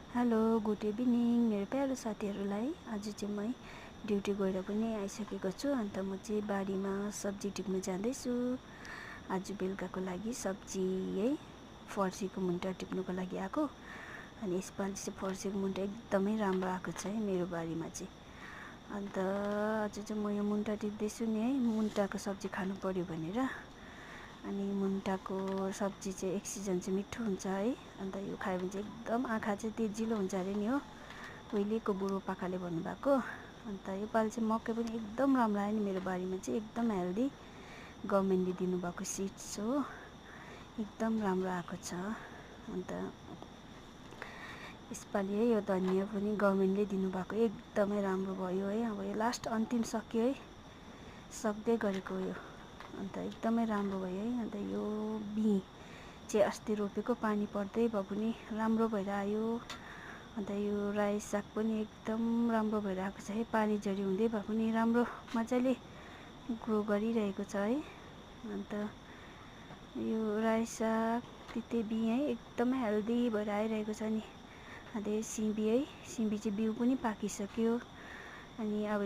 Hello good evening मेरो प्यारो साथीहरूलाई। आज चाहिँ म ड्युटी गएर पनि आइसकेको छु। अन्त म चाहिँ बारीमा सब्जी टिप्न जाँदैछु। आज बेलुकाको लागि सब्जी है फर्सीको मुन्टा टिप्नुको लागि आएको। अनि यसपालि चाहिँ फर्सीको मुन्टा एकदमै राम्रो आएको छ है मेरो बारीमा चाहिँ। अन्त आज चाहिँ म यो मुन्टा टिप्दैछु नि है, मुन्टाको सब्जी खानु पर्यो भनेर। अनि मुन्टाको सब्जी चाहिँ एक सिजन चाहिँ मिठो हुन्छ है। अन्त यो खायो भने चाहिँ एकदम आँखा चाहिँ तेजिलो हुन्छ अरे नि हो, उहिलेको बुढोपाकाले भन्नुभएको। अन्त योपालि चाहिँ मकै पनि एकदम राम्रो आयो नि मेरो बारीमा चाहिँ, एकदम हेल्दी। गभर्मेन्टले दिनुभएको सिड्स हो, एकदम राम्रो आएको छ। अन्त यसपालि है यो धनियाँ पनि गभर्मेन्टले दिनुभएको एकदमै राम्रो भयो है। अब यो लास्ट अन्तिम सक्यो है, सक्दै गरेको यो। अन्त एकदमै राम्रो भयो है। अन्त यो बिँ चाहिँ अस्ति रोपेको, पानी पर्दै भए पनि राम्रो भएर आयो। अन्त यो रायो साग पनि एकदम राम्रो भएर आएको छ है, पानी झरी हुँदै भए पनि राम्रो मजाले ग्रो गरिरहेको छ है। अन्त यो रायो साग तिते बिँ है एकदमै हेल्दी भएर आइरहेको छ नि। अन्त यो सिमी है, सिमी चाहिँ बिउ पनि पाकिसक्यो। अनि अब